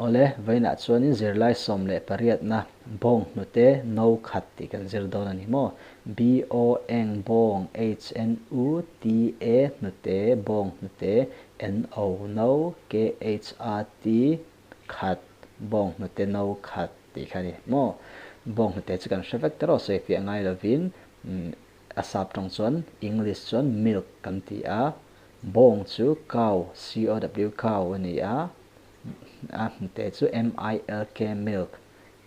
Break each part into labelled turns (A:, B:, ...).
A: Awle, vawiinah chuanin zirlai 18na bawng hnute no khat tih kan zir dawn a ni maw? B-O-N bawng H-N-U-T-E hnute bawng hnute N-O no K-H-A-T khat bawng hnute no khat tih kha a ni maw? Bawng hnute chu kan hre vek ta rawh sawifiah ngai lovin a sap tawng chuan English chuan milk kan ti a, bawng chu cow, C-O-W cow a ni a. A hnute chu MILK milk,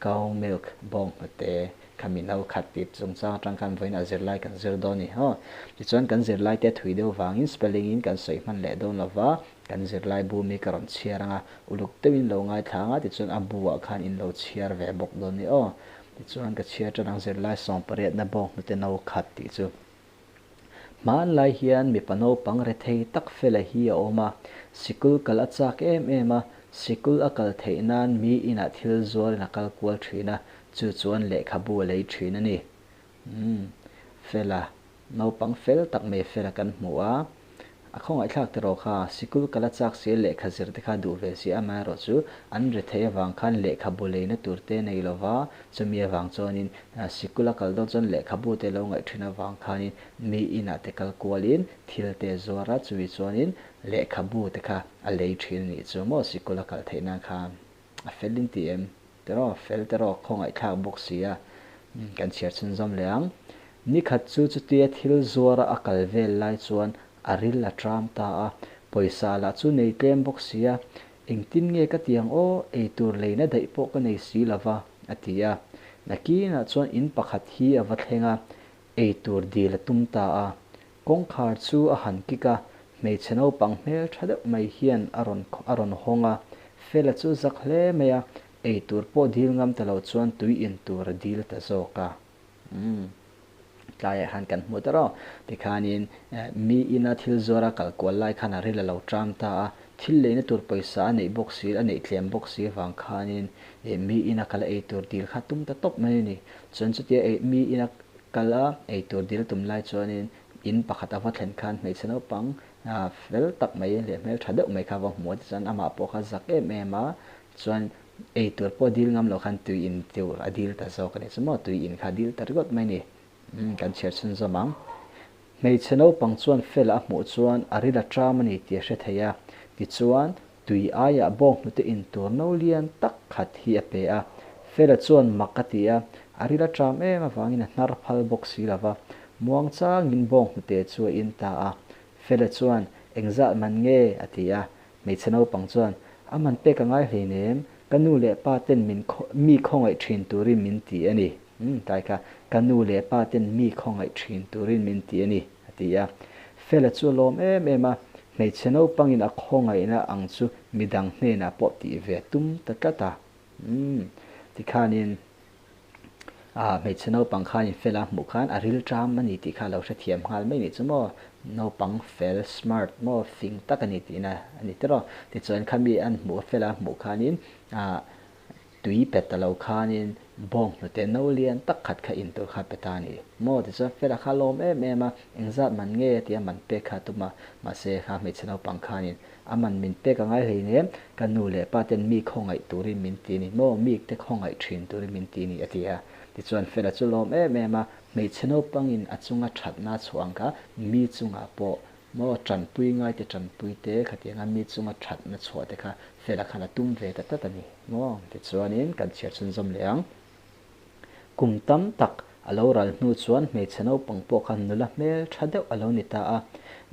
A: cow milk, bawng hnute kha mi no khat tih chungchang atang khan vawiin a zirlai kan zir dawn a ni haw. Tichuan kan zirlai te thui deuh vangin spelling in kan sawi hman leh dawn lova, kan zirlai bu mi ka rawn chhiar anga uluk deuhin lo ngaithla anga tichuan a bu ah khan in lo chhiar ve bawk dawn a ni aw. Tichuan ka chhiar tan ang zirlai sawmpariatna bawng hnute no khat tih chu. Hmanlai hian mipa naupang rethei tak fela hi a awm a, sikul kal a chak em em a, sikul a kal theih nan mi inah thil zuarin a kal kual thin a, chu chuan lehkhabu a lei thin a ni. Umm, Fela, naupang fel tak mai Fela kan hmu a. A khawngaihthlak tiraw kha, sikul kal a chak si a lehkha zir te kha duh ve si a, amaherawhchu an rethei avang khan lehkhabu leina tur te nei lova, chumi avang chuanin sikul a kal dawn chuan lehkhabu te lo ngaih thin avang khanin mi inah te kal kualin thil te zuar a, chumi chuanin lehkhabu te kha a lei thin a nih chu maw sikul a kal theih nan khan a fel in ti em tiraw, fel tiraw khawngaihthlak bawk si a, kan chhiar chhunzawm leh ang. Nikhat chu chutia thil zuara a kal vel lai chuan a ril a tram ta a, pawisa lah chu nei tlem bawk si a, Engtin nge ka ti ang aw, eitur leina daih pawh ka nei si lo va, a ti a. Nakinah chuan in pakhat hi a va thleng a, eitur dil a tum ta a. Kawngkhar chu a han kik a, hmeichhe naupang hmel tha deuh mai hian a rawn a rawn hawng a, Fela chu zak hle mai a, eitur pawh dil ngam ta lo chuan tui in tur a dil ta zawk a. Umm. Tlaiah khan kan hmu ta rawh. Tikhanin mi ina thil zuara kal kual lai khan a ril a lo ṭam ta a, thil leina tur pawisa a neih bawk si, a neih tlem bawk si avang khanin mi ina kal a ei tur dil kha tum ta tawp mai a ni. Chuan chutia ei mi ina kal a ei tur dil tum lai chuanin in pakhat a va thlen khan hmeichhe naupang fel tak mai leh hmelṭha deuh mai kha a va hmu a, tichuan amah pawh kha zak em em a, chuan Ei tur pawh dil ngam loh khan tui in tur a dil ta zawk a ni chu maw, tui in kha dil ta ringawt mai a ni. Umm kan chhiar chhunzawm ang. Hmeichhe naupang chuan Fela a hmuh chuan a ril a ṭam a ni tih a hre thei a, tichuan tui aiah bawng hnute in tur no lian tak khat hi a pe a. Fela chuan mak a ti a, a ril a ṭam em avangin a hnar phal bawk si lo va, muangchangin bawng hnute chu a in ta a. Fela chuan, Engzah man nge? a ti a. Hmeichhe naupang chuan, A man pek a ngai hleinem, ka nu leh pa ten min mi khawngaih thin turin min ti a ni. Umm, tlai kha, ka nu leh pa ten mi khawngaih thin turin min ti a ni, a ti a. Fela chu a lawm em em a, hmeichhe naupangin a khawngaihna ang chu midang hnenah pawh tih ve tum ta tlat a. Umm, tikhanin. Ah, hmeichhe naupang khan in fel a hmuh khan a ril ṭam a ni tih kha a lo hrethiam nghal mai nih chu maw? Naupang fel, smart maw, fing tak a ni tihna a ni tiraw? Tichuan khami an hmuh a fel a hmuh khanin ah tui pe ta lo khanin bawng hnute no lian tak khat kha in tur kha pe ta a ni maw? Tichuan fela kha a lawm em em a, engzat man nge tia man pek kha a tum a, mahse kha hmeichhe naupang khanin A man min pek a ngai hleinem, ka nu leh pa ten mi khawngaih turin min ti a ni maw, mi te khawngaih thin turin min ti a ni a ti a. Tichuan Fela chu lawm em em a, hmeichhe naupangin a chunga thatna chhuah ang kha mi chungah pawh maw tanpui ngai te tanpui te khatianga mi chunga thatna chhuah te kha Fela khan a tum ve ta tlat a ni maw. Tichuanin kan chhiar chhunzawm leh ang. Kum tam tak a lo ral hnu chuan hmeichhe naupang pawh khan nula hmel tha deuh a lo ni ta a,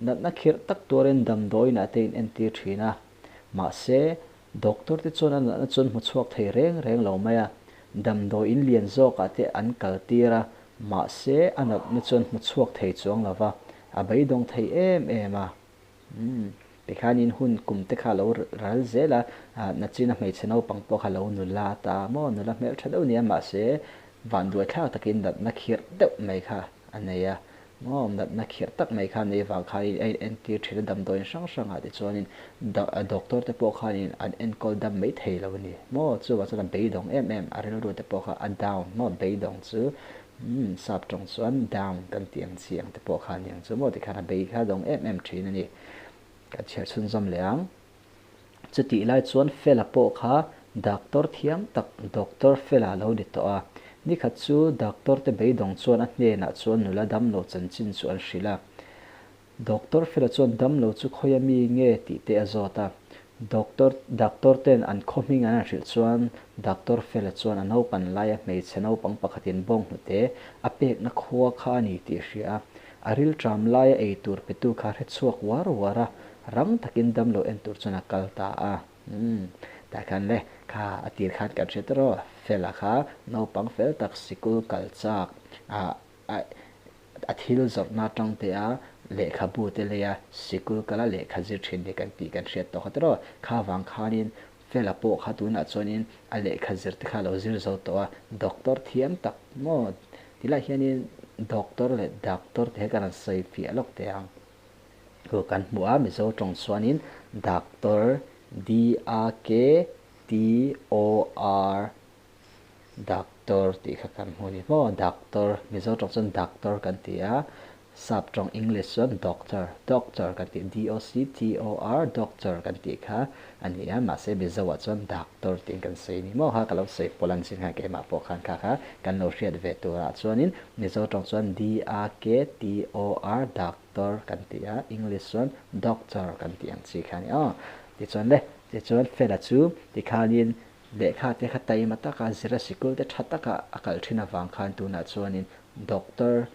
A: natna khirh tak tuarin damdawiinah te in entir thin a. Mahse, doctor te chuan a natna chuan hmu chhuak thei reng reng lo mai a, damdawiin lian zawkah te an kal tir a, mahse a natna chuan hmu chhuak thei chuang lo va, a beidawng thei em em a. Umm, tikhanin hun kum te kha lo ral zel a, nachina hmeichhe naupang pawh kha lo nula ta maw, nula hmeltha deuh nia mahse vanduai thlak takin natna khirh deuh mai kha a nei a, maw natna khirh tak mai kha a nei vang khanin a in entir thin a damdawiin hrang hrangah tichuanin doctor te pawh khanin an enkawl dam mai thei lo a ni maw, chuvang chuan a beidawng em em a rilru te pawh kha a down maw beidawng chu Umm, sap tawng chuan down kan tih ang chi ang te pawh kha a ni ang chu maw tikhan a bei kha dawng em em thin a ni. Kan chhiar chhunzawm leh ang. Chutih lai chuan Fela pawh kha Doctor thiam tak Doctor Fela a lo ni tawh a. Nikhat chu doctor te beidawng chuan a hnenah chuan nula damlo chanchin chu an hrilh a. Doctor Fela chuan damlo chu khawia mi nge tih te a zawt a. Doctor doctor ten an khaw hming an han hrilh chuan Doctor Fela chuan a naupan laia hmeichhe naupang pakhatin bawnghnute a pekna khua kha a ni tih a hria a. A rilṭam laia ei tur petu kha hre chhuak uar uar a, rang takin damlo en tur chuan a kal ta a. Umm, tah khan le, kha a tir khan kan hre tawh rawh, Fela kha naupang fel tak sikul kal chak ah a thil zawrhna atang te a lehkhabu te lei a sikul kala lehkha zir thin ni kan tih kan hriat tawh kha tawh rawh. Kha vang khanin Fela pawh kha tunah chuanin a lehkha zir te kha a lo zir zo tawh a, doctor thiam tak maw tilai hianin doctor leh doctor te hi ka rawn sawi fiah lawk teh ang. Chu kan hmu a, Mizo tawng chuanin doctor, D-A-K-T-O-R, Doctor tih kha kan hmu a ni maw? Doctor, Mizo tawng chuan doctor kan ti a, sap tawng English chuan doctor, doctor kan ti, D-O-C-T-O-R, doctor kan tih kha a ni a, mahse Mizo ah chuan doctor tiin kan sawi a ni maw? Kha ka lo sawi pawlh ang chin khan keimah pawh khan kha kha kan lo hriat ve turah chuanin Mizo tawng chuan D-A-K-T-O-R, doctor kan ti a, English chuan doctor kan tih ang chi kha a ni aw. Tichuan le, tichuan Fela chu tikhanin Lehkha te kha taima taka zira sikul te tha taka a kal thin avang khan tunah chuanin doctor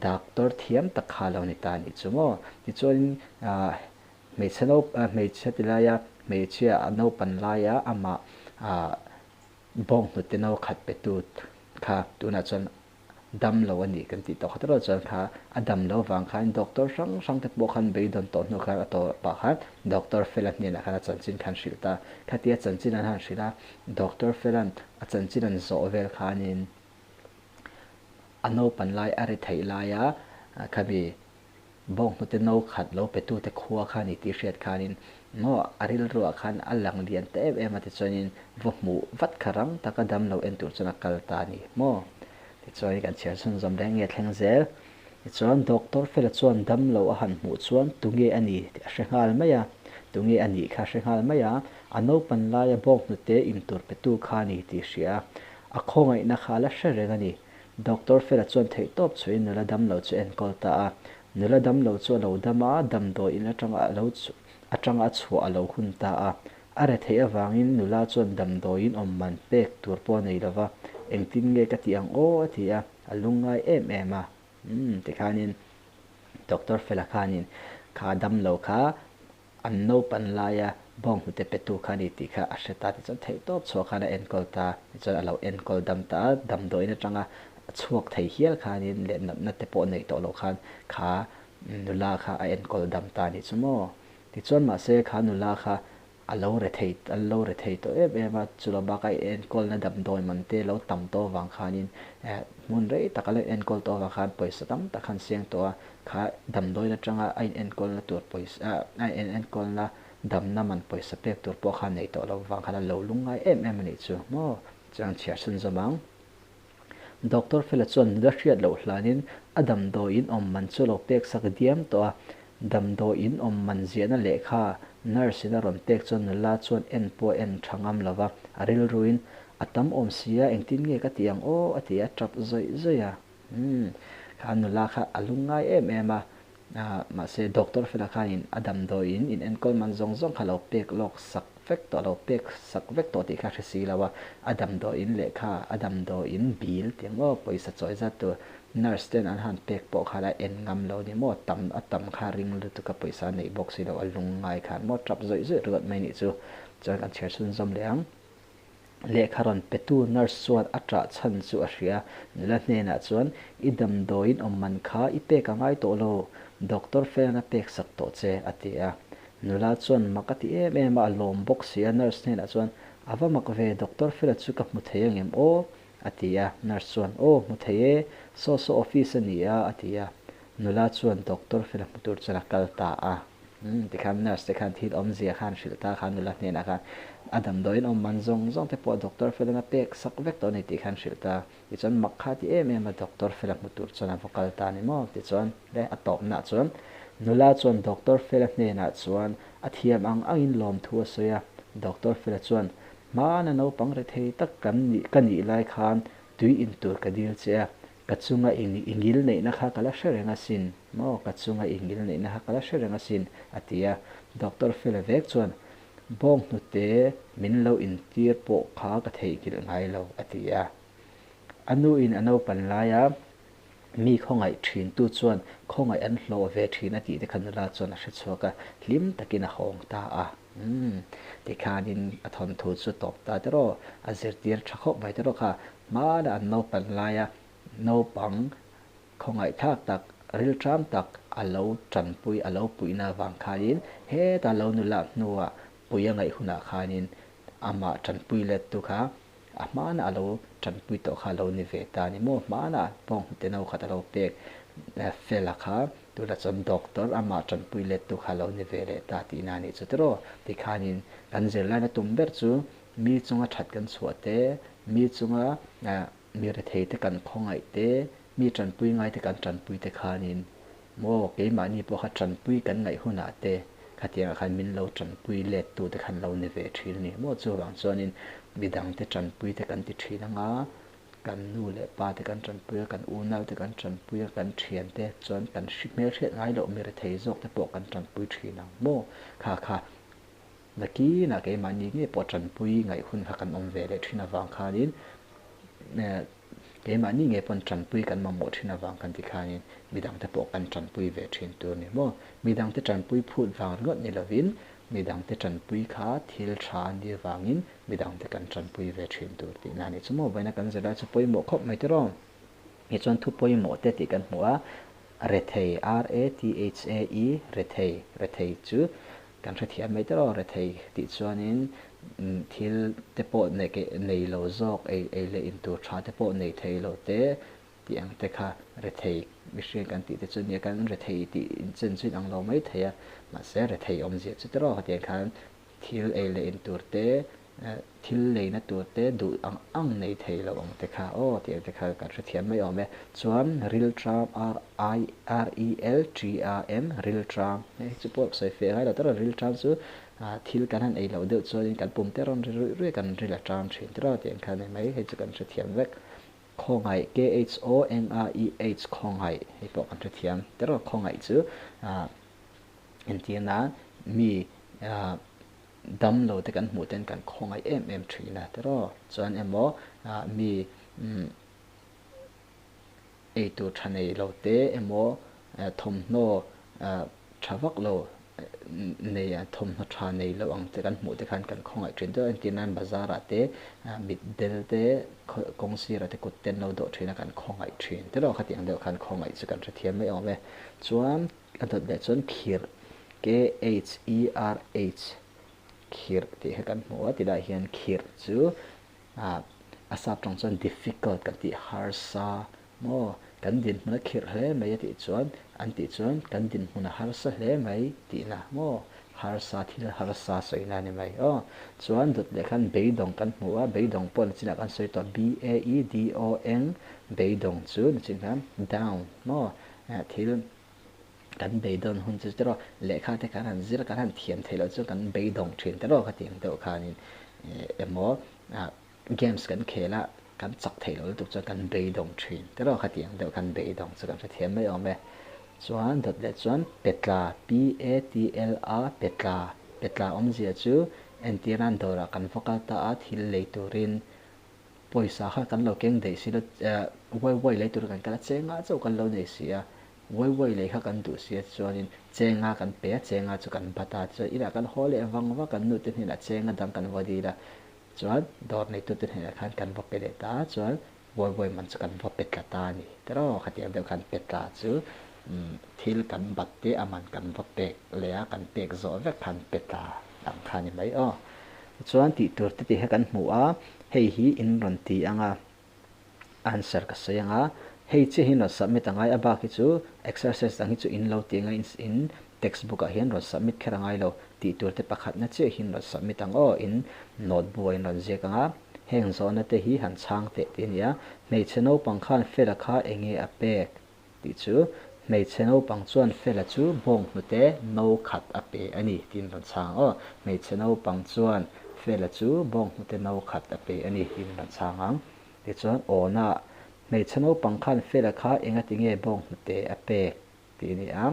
A: doctor thiam tak kha a lo ni ta a nih chu maw. Tichuanin ah hmeichhe no hmeichhe ti laia hmeichhia a naupan laia amah ah bawnghnute no khat petu kha tunah chuan dam lo a nih kan tih tawh kha tawh chuan kha a dam lo vang khan doctor hrang hrang te pawh khan beidawn tawh hnu khan a tawh pah khan doctor Fela hnenah khan a chanchin khan hrilh ta. Khatia chanchin an han hrilh a, doctor Fela'n a chanchin an zawh vel khanin a naupan lai a ri theih laia khami Bawnghnute no khat lo petute khua kha ni tih hriat khanin maw a rilruah khan a lang lian ta em em a tichuanin va hmuh vat kha rang taka dam lo en tur chuan a kal ta a ni maw? Tichuanin kan chhiar chhunzawm reng nge thleng zel. Tichuan Doctor Fela chuan dam lo a han hmuh chuan tunge a ni tih a hre nghal mai a, tunge a nih kha a hre nghal mai a, a naupan laia bawnghnute in tur petu kha a ni tih hria a, a khawngaihna kha a la hre reng a ni. Doctor Fela chuan theihtawp chhuahin nula damlo chu a enkawl ta a. Nula damlo chu a lo dam a, damdawi in atanga a lo atanga a chhuah a lo hun ta a. A re theih avangin nula chuan damdawi in awm man pek tur pawh a nei lo va, engtin nge ka tih ang aw a ti a, a lungngai em em a. Umm tikhanin Doctor Fela khanin kha damlo kha An naupan laia bawnghnute petu kha a ni tih kha a hre ta tichuan theihtawp chhuah khan a enkawl ta tichuan a lo enkawl dam ta a, damdawiin atanga chhuak thei hial khanin leh natna te pawh neih tawh loh khan kha nula kha a enkawl dam ta a nih chu maw. Tichuan mahse kha nula kha a lo re thei a lo re thei tawh em em a, chu lo baka i enkawlna damdawi man te lo tam tawh avang khanin hmun rei tak a lo enkawl tawh avang khan pawisa tam tak khan siang tawh a, Kha damdawiin atanga a inenkawlna tur pawisa, a inenkawlna damna man pawisa pek tur pawh kha nei tawh lo vang khan a lo lungngai em em a nih chu maw? Chuan chhiar chhunzawm ang. Doctor Fela chuan nula hriat loh hlanin a damdawiin awm man chu a lo pek sak diam tawh a, damdawiin awm man ziahna lehkha nurse in a rawn pek chuan nula chuan en pawh a en tha ngam lo va, a rilruin a tam awm si a, engtin nge ka tih ang aw a ti a, tap zawih zawih a. Umm, kha nula kha a lung ngai em em a, mahse doctor fela khanin a damdawiin in enkawl man zawng zawng kha lo pek lawk sak vek tawh, lo pek sak vek tawh tih kha hre si lo a, a damdawiin lehkha, a damdawiin bill tih ang aw, pawisa chawi zat tur nurse ten an han pek pawh kha la en ngam lo ni maw, tam a tam kha ring lutuk a pawisa a neih bawk si lo, a lung ngai khan maw tap zawih zawih ringawt mai nih chu, chuan kan chhiar chhunzawm leh ang. Lehkha rawn petu nurse chuan a ṭah chhan chu a hria. Nula hnenah chuan, I damdawiin awm man kha i pek a ngai tawh lo, doctor Felan a pek sak tawh che, a ti a. Nula chuan mak a ti em em a, a lawm bawk si a. Nurse hnenah chuan, A va mak ve, doctor Fela chu ka hmu thei angem aw? a ti a. Nurse chuan, Aw, hmu thei e, saw saw office a ni a, a ti a. Nula chuan doctor Fela hmu tur chuan a kal ta a. Umm tikhan nurse te khan thil awmzia khan hrilh ta khan nula hnenah khan a damdawiin awm man zawng zawng te pawh doctor felan a pek sak vek tawh a ni tih khan hrilh ta. Tichuan mak kha ti em em a doctor fela hmu tur chuan a va kal ta a ni maw? Tichuan le a tawpnaah chuan nula chuan doctor fela hnenah chuan a thiam ang angin lawmthu a sawi a, doctor fela chuan. Hmana naupang rethei tak kan nih ka nih lai khan tui in tur ka dil che a, ka chunga i i ngil neihna kha ka la hre reng asin maw, ka chunga i ngil neihna kha ka la hre reng asin, a ti a. Doctor Fela vek chuan, Bawnghnute min lo intir pawh kha ka theihnghilh ngai lo, a ti a. A nuin a naupan laia mi khawngaih thintu chuan khawngaih an hlawh ve thin a tih te kha nula chuan a hre chhuak a, hlim takin a hawng ta a. Umm, tikhanin a thawnthu chu tawp ta tiraw, a zirtir tha khawp mai tiraw kha. Hmana an naupan laia naupang Khawngaihthlak tak, rilṭam tak a lo ṭanpui, a lo puihna avang khanin heta lo nula hnua pui a ngaih hunah khanin amah ṭanpui lettu kha a hmana a lo ṭanpui tawh kha a lo ni ve ta a ni maw? Hmana bawnghnute no khat a lo pek fela kha tunah chuan doctor amah ṭanpui lettu kha a lo ni ve leh ta tihna a nih chu tiraw? Tikhanin kan zirlaina tum ber chu mi chunga ṭhat kan chhuah te, mi chunga Mi rethei te kan khawngaih te, mi tanpui ngai te kan tanpui te khanin maw keimahni pawh kha tanpui kan ngaih hunah te khatiangah khan min lo tanpui let tu te khan lo ni ve thin a ni maw. Chuvang chuanin midang te tanpui te kan ti thin anga kan nu leh pa te kan tanpui a, kan unau te kan tanpui a, kan thian te chuan kan hmelhriat ngai loh mi rethei zawk te pawh kan tanpui thin ang maw kha kha. Nakinah keimahni ngei pawh tanpui ngaih hun kha kan awm ve leh thin avang khanin keimahni ngei pawn tanpui kan mamawh thin avang kan ti khanin midangte pawh kan tanpui ve thin tur a ni maw? Midangte tanpui phut vang ringawt ni lovin midangte tanpui kha thil tha a nih avangin midangte kan tanpui ve thin tur tihna a nih chu maw? Vawiina kan zirlai chu pawimawh khawp mai tiraw? Tichuan thu pawimawh te tih kan hmu a, rethei, R-A-T-H-A-E, rethei, rethei chu Kan hrethiam mai tawh rethei tih chuanin thil te pawh nei lo zawk, ei ei leh in tur tha te pawh nei thei lo te tih ang te kha rethei mihring kan tih te chu nia kan rethei tih inchen chu inang lo mai thei a, mahse rethei awmzia chu tawh hetiang khan thil ei leh in tur te Thil leina tur te duh ang ang nei thei lo ang te kha aw tih ang te kha kan hrethiam mai awm e. Chuan rilṭam R I R E L T A M rilṭam hei chu pawh sawi feh ngai lo tawrh a rilṭam chu thil kan han ei loh deuh chuanin kan pum te rawn ri ruih ruih a kan ril a ṭam ṭhin tiraw tih ang kha a ni mai hei chu kan hrethiam vek. Khawngaih K H O N A I H khawngaih hei pawh kan hrethiam tiraw khawngaih chu entirna mi Damlo te kan hmuh ten kan khawngaih em em thin a tiraw? Chuan emaw mi eitur tha nei lo te emaw thawmhnaw tha vak lo nei thawmhnaw tha nei lo ang te kan hmuh te khan kan khawngaih thin tiraw? Entir nan bazar ah te mitdel te kawng sirah te kut te an lo dawh thin a kan khawngaih thin tiraw? Khatiang deuh khan khawngaih chu kan hrethiam mai awm e. Chuan A dawt leh chuan khirh, K-H-E-R-H, khirh tih kha kan hmu a, tilaiah hian khirh chu a sap tawng chuan difficult kan tih harsa maw, kan dinhmun a khirh hle mai a tih chuan an tih chuan kan dinhmun a harsa hle mai tihna maw, harsa thil harsa sawina a ni mai aw. Chuan dawt leh khan beidawng kan hmu a, beidawng pawh nachinah kan sawi tawh B-A-E-D-O-N, beidawng chu nachin khan down maw, thil kan beidawn hun chu tiraw lehkha te kan han zir kan han thiam theih loh chu kan beidawng thin tiraw ka tih ang deuh khanin emaw games kan khel a kan chak theih loh lutuk chuan kan beidawng thin tiraw ka tih ang deuh khan beidawng chu kan hrethiam mai awm e. Chuan dawt leh chuan petla P A T L A petla petla awmzia chu entir nan dawrah kan va kal ta a thil lei turin Pawisa kha kan lo keng daih si lo, uai uai lei tur kan kal a, chenga chauh kan lo nei si a, uai uai lei kha kan duh si a, chuanin chenga kan pe a, chenga chu kan bat a, chuan inah kan haw leh vang vak a, nute hnenah chenga dang kan va dil a, chuan dawr neitute hnenah khan kan va pe leh ta a, chuan uai uai man chu kan va pe tla ta a ni. Tiraw khatiang deuh khan pe tla chu thil kan bat te a man kan va pek leh a, kan pek zawh vek khan pe tla ang kha a ni mai aw. Tichuan tih tur te tih kha kan hmu a, hei hi in rawn ti ang a, answer ka sawi ang a, hei chiah hi in rawn submit a ngai, a bak hi chu exercise dang hi chu in lo ti ang a, in textbook ah hian rawn submit kher a ngai lo, tih tur te pakhatna chiah hi in rawn submit ang aw, in notebook ah in rawn ziak ang a, heng zawhna te hi han chhang teh tih a ni a, hmeichhe naupang khan Fela kha eng nge a pek? Tih chu hmeichhe naupang chuan Fela chu bawnghnute no khat a pe a ni tiin rawn chhang aw. Hmeichhe naupang chuan Fela chu bawnghnute no khat a pe a ni tiin rawn chhang ang. Tichuan, Awna, hmeichhe naupang khan Fela kha engati nge bawnghnute a pek? tih a ni a.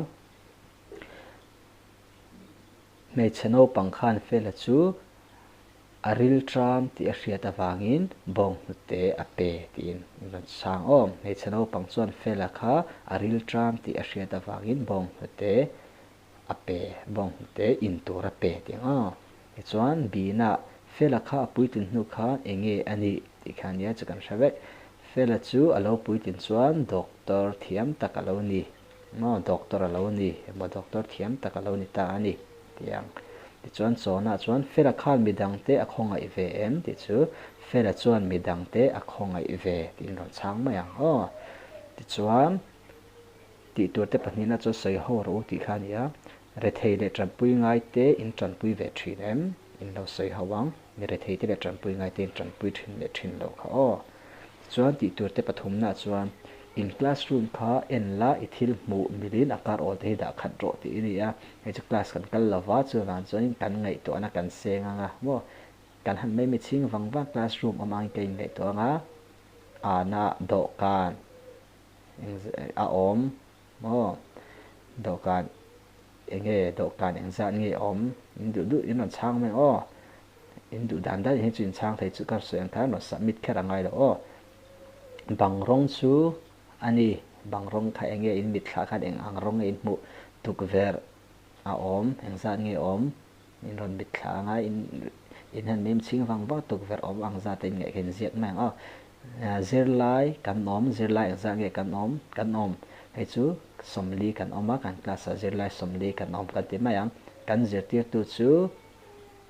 A: Hmeichhe naupang khan Fela chu a rilṭam tih a hriat avangin bawnghnute a pe tiin in rawn chhang aw. Hmeichhe naupang chuan Fela kha a rilṭam tih a hriat avangin bawnghnute a pe, bawnghnute in tur a pe tih ang aw. Tichuan, Bina, Fela kha a puitlin hnu khan eng nge a nih tih kha nia chu kan hre vek. Fela chu a lo puitlin chuan doctor thiam tak a lo ni. Maw doctor a lo ni emaw doctor thiam tak a lo ni ta a ni tih ang. Tichuan Chawna chuan Fela khan midangte a khawngaih ve em tih chu Fela chuan midangte a khawngaih ve tiin rawn chhang mai ang aw. Tichuan tih tur te pahnihna chuan sawi ho rawh u tih kha a ni a, rethei leh tanpui ngaite in tanpui ve thin em? In lo sawi ho ang, mi rethei te leh tanpui ngaite in tanpui thin leh thin loh kha aw. Tichuan tih tur te pathumna chuan in classroom kha en la i thil hmuh milin a kar awl te hi dah khat rawh tih i ni a, hei chu class kan kal lova chuvang chuanin kan ngaihtuahna kan seng anga maw kan han mai mi chhing vang vang classroom awm angin ka inngaihtuah anga ana dawhkan a awm maw dawhkan enge dawhkan engzat nge awm in duh duh in rawn chhang mai aw. In duh dan dan hi chu in chhang thei chu ka sawi ang khan rawn submit kher a ngai lo aw. Bang rawng chu a ni, bang rawng kha eng nge in mitthlah khan eng ang rawng nge in hmuh tukverh a awm, engzat nge awm in rawn mitthlah anga in in han mim chhing vang vang tukverh awm ang zat a in ngaih kha in ziak mai ang aw. Zirlai kan awm, zirlai engzat nge kan awm, kan awm hei chu 40 kan awm a, kan class ah zirlai 40 kan awm kan ti mai ang. Kan zirtirtu chu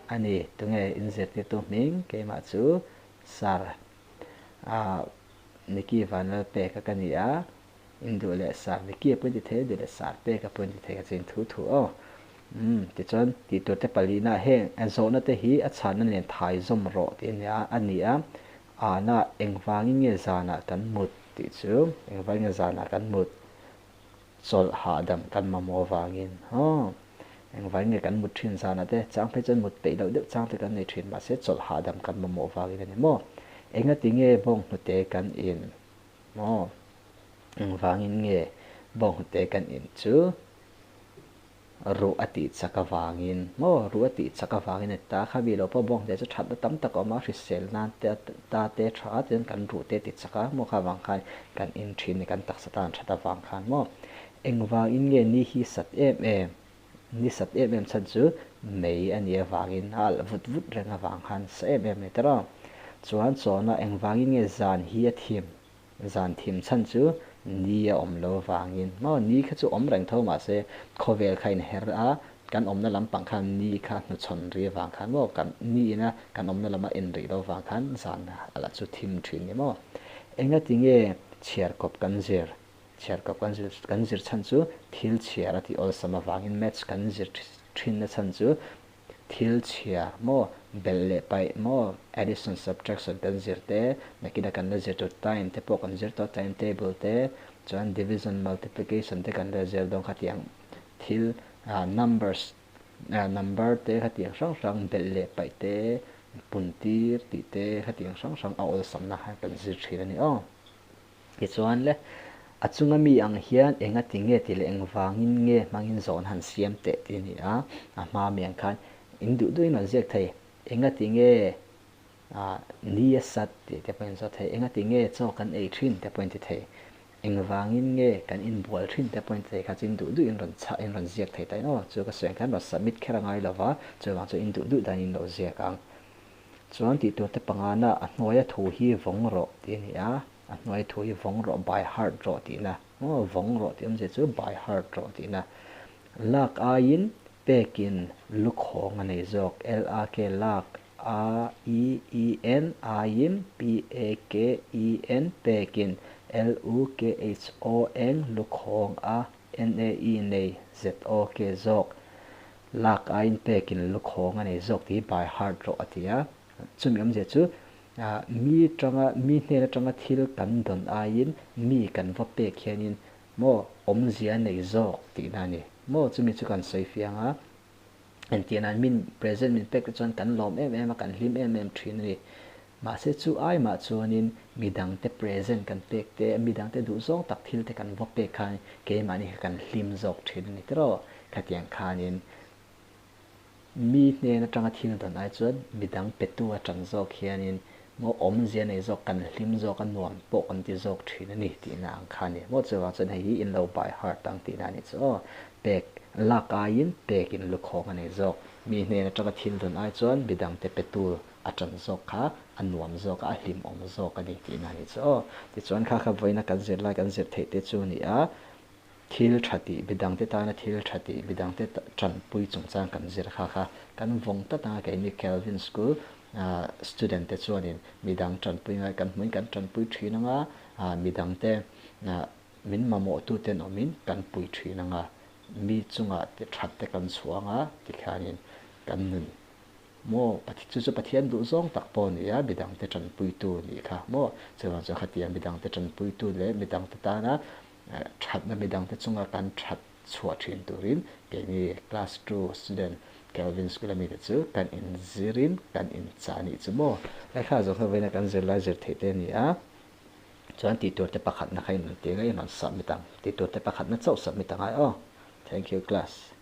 A: A ni, tunge in zirtirtu hming? Keimah chu Sir Nicky Vanlalpeka ka ni a, in duh leh Sir Nicky a pawhin ti thei, duh leh Sir Peka pawhin ti thei ka chu in thu thu aw. Umm, tichuan tih tur te palina heng zawhna te hi a chhanna nen thai zawm rawh tih a nia a ni a, Ana engvangin nge zanah kan mut tih chu engvangin nge zanah kan mut? Chawlh hahdam kan mamawh avangin aw engvai nge kan mut thin zanah te chang phei chuan mut peih loh deuh chang te kan nei thin mahse chawlh hahdam kan mamawh avangin a ni maw? Engati nge bawnghnute kan in maw? Engvangin nge bawnghnute kan in chu ruh a tih chak avangin maw? Ruh a tih chak avangin a ti ta a, kha mi lo pawh bawnghnute chu thatna tam tak a awm a, hrisel nan te ta te tha a tichuan kan ruh te a ti chak a maw kha avang khan kan in thin ni kan taksa tan that avang khan maw? Engvangin nge ni hi sat em em? Ni sat em em chhan chu mei a nih avangin a alh vut vut reng avang khan sa em em a ni tawrh a. Chuan chawna engvangin nge zan hi a thim? Zan thim chhan chu ni a awm lo avangin maw? Ni kha chu awm reng tho mahse khawvel kha inher a, kan awmna lampang khan ni kha hnuchhawn ri avang khan maw? Kan ni ina kan awmna lama en rih lo avang khan zan a la chu thim thin ni maw? Engati nge chhiarkawp kan zir? Chhiarkawp kan zir kan zir chhan chu thil chhiar a tih awlsam avangin maths kan zir thinna chhan chu Thil chhia maw, belh leh paih maw, addition subtraction kan zir te, nakinah kan la zir tur time te pawh kan zir tawh, time table te, chuan division multiplication te kan la zir dawn khatiang thil numbers number te khatiang hrang hrang belh leh paih te, pun tir tih te khatiang hrang hrang a awlsamna khan kan zir thin a ni aw. Tichuan le, a chunga mi ang hian enga ti nge tih leh engvangin nge hmangin zawn han siam teh tih a ni a, a hma mi ang khan in duh duhin rawn ziak thei. Enga ti nge ni a sat tih te pawhin zawt thei, enga ti nge chaw kan ei thin te pawhin ti thei, engvangin nge kan inbual thin te pawhin ti thei kha chu in duh duhin rawn chah in rawn ziak thei ta in aw, chu ka sawi ang khan rawn submit kher a ngai lova, chuvang chu in duh duh danin lo ziak ang. Chuan tih tur te pangana a hnuaia thu hi vawng rawh tih a ni a, a hnuaia thu hi vawng rawh, by heart rawh tihna maw, vawng rawh tih awmzia chu by heart rawh tihna. Lak aiin pekin lukhawng a nei zawk, L-A-K lak, A-I-E-N aiin P-A-K-E-N pekin L-U-K-H-O-N lukhawng a N-A-E nei Z-O-K zawk. Lak aiin pekin lukhawng a nei zawk tih hi by heart rawh a ti a. Chumi awmzia chu mi tanga mi hnen atanga thil kan dawn aiin mi kan va pek hianin maw awmzia a nei zawk tihna a ni. Maw chumi chu kan sawi fiang a. Entirnan min present min pek te chuan kan lawm em em a, kan hlim em em thin a ni. Mahse chu ai mah chuanin midangte present kan pek te, midangte duhzawng tak thil te kan va pek khan keimahni kha kan hlim zawk thin a ni tiraw? Khatiang khanin mi hnen atanga thil dan ai chuan midang petu atang zawk hianin maw awmzia nei zawk kan hlim zawk a nuam pawh kan ti zawk thin a ni tihna ang kha a ni. Maw chuvang chuan hei hi in lo by heart ang tihna a ni chu aw. Pek lak aiin pekin lukhawng a nei zawk. Mi hnen atanga thil dan ai chuan midangte petu a tan zawk kha a nuam zawk a, a hlimawm zawk a ni tihna a ni chu aw. Tichuan kha kha vawiina kan zir lai kan zir theih te chu a ni a, thil tha tih, midangte tana thil tha tih, midangte tanpui chungchang kan zir kha kha kan vawng tlat anga keini Calvin School student te chuanin midang tanpui ngai kan hmuin kan tanpui thin anga, midangte min mamawhtuten awmin kan pui thin anga, mi chungah te that te kan chhuah anga tikhianin kan nun Maw, chu chu Pathian duh zawng tak pawh a ni a, midangte tanpuitu nih kha maw? Chuvang chuan khatiang midangte tanpuitu leh midangte tana thatna midangte chunga kan that chhuah thin turin keini class two student Calvin School a mite chu kan inzirin kan inchah a nih chu maw? Lehkha zawng kha vawiina kan zirlai zir theih te a ni a, chuan tih tur te pakhatna kha in rawn ti ang a, in rawn submit ang. Tih tur te pakhatna chauh submit a ngai aw. Thank you class.